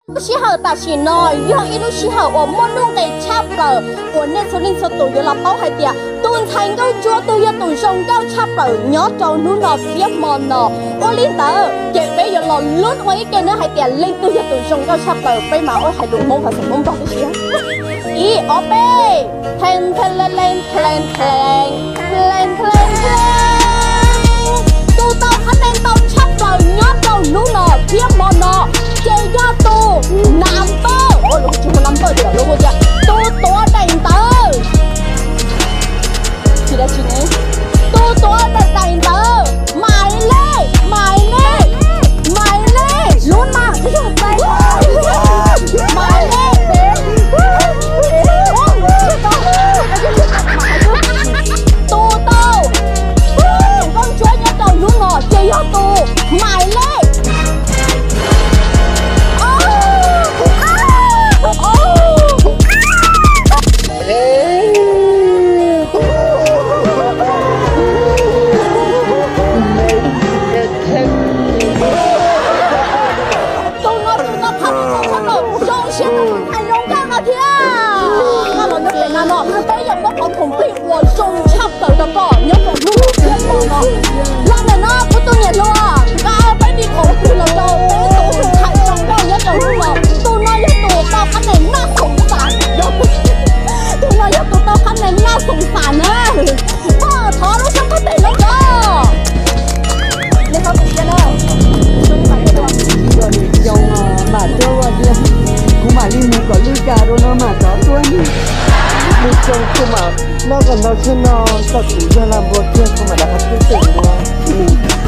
Lub sij hawm tam sim no yog ib lub sij hawm uas muaj nuj nqis tshaj plaws uas nej txhua leej txhua tus yuav los paub hais tias tus ntxhais nkauj ntsuab twg yog tus zoo nkauj tshaj plaws nyob rau hnub no thiab hmo no. Ua li ntawd ces peb yuav los lub ua ib ke na hais tias leej twg yog tus zoo nkauj tshaj plaws, peb mas ua hais lus Hmoob hais xeem Hmoob Nplog tib si. Ib ob peb, thee thee le le thee thee, thee thee thee. Tus tau qhab nees ntau tshaj plaws nyob rau hnub no thiab hmo no ces yog tus nam npawj, ua lus tsis hu nam npawj tias lus hu tias tus tuav daim ntawv. Tus tuav daim daim ntawv, mais lej, mais lej, mais lej, lub mas, mais lej, tus tau nkauj ntsuab nyob rau hnub no ces yog tus mais lej. Tus no tus tau qhab nees ntau tshaj plaws, zoo siab tus ntxhais zoo nkauj no thiab. Koj los nyob pem no no, peb yuav muab qhov khoom plig uas zoo tshaj plaws rau koj nyob rau hnub no thiab hmo no. Los ntawm no kuv tus niam hluas, nqa peb li khoom plig los rau peb tus ntxhais zoo nkauj nyob rau hnub no. Tus no yog tus tau qhab nees naj xoom xas, tus no yog tus tau qhab nees naj xoom xas na. Koj thov lub xyoob qab tes no koj. Tsis yog nws xyoo no mam tuaj ua thiab, kuv mam li mus kom lwj cas rau no mam rov tuaj. Nws xyoo kuv mam noj kom ntau tshaj no, kom kuv yog lam npua kiag kuv mam rov qab tuaj pem npua.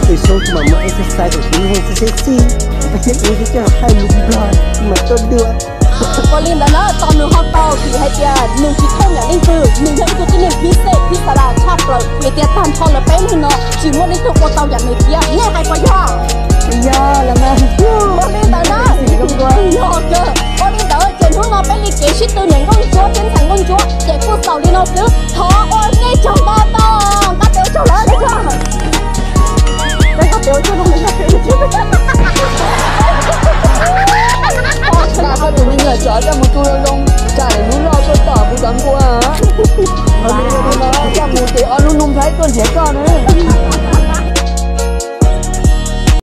Nws xyoo kuv mam mus exercise kom kuv lub xyoo sexy, kuv thiaj coj hais lus Nplog kuv mam tuaj dua. Ua li ntawd na, tos nws ho tau vim hais tias nws tsis thooj yam leej twg, nws yog ib tug tib neeg phib xej phib xas das tshaj plaws vim tias tag nrho lawv peb leeg no tsis muaj leej twg ua tau yam nws thiab, nej hais puas yog? Yog los mas. Ua li ntawd na, yog kawg. Ua li ntawd ces hnub no peb li kev sib tw niam nkauj ntsuab thiab ntxhais nkauj ntsuab ces kuj xaus li no xwb, thov ua nej tsaug ntau ntau, nqa tes ua tsaug lawm. Nqa koj tus me nyuam tsov coj mus tu zoo zoo, tsam lwm hnub loj tuaj tom kuv cov npua. Coj mus ces ob hnub nug nplhaib tuaj nrhiav koj na.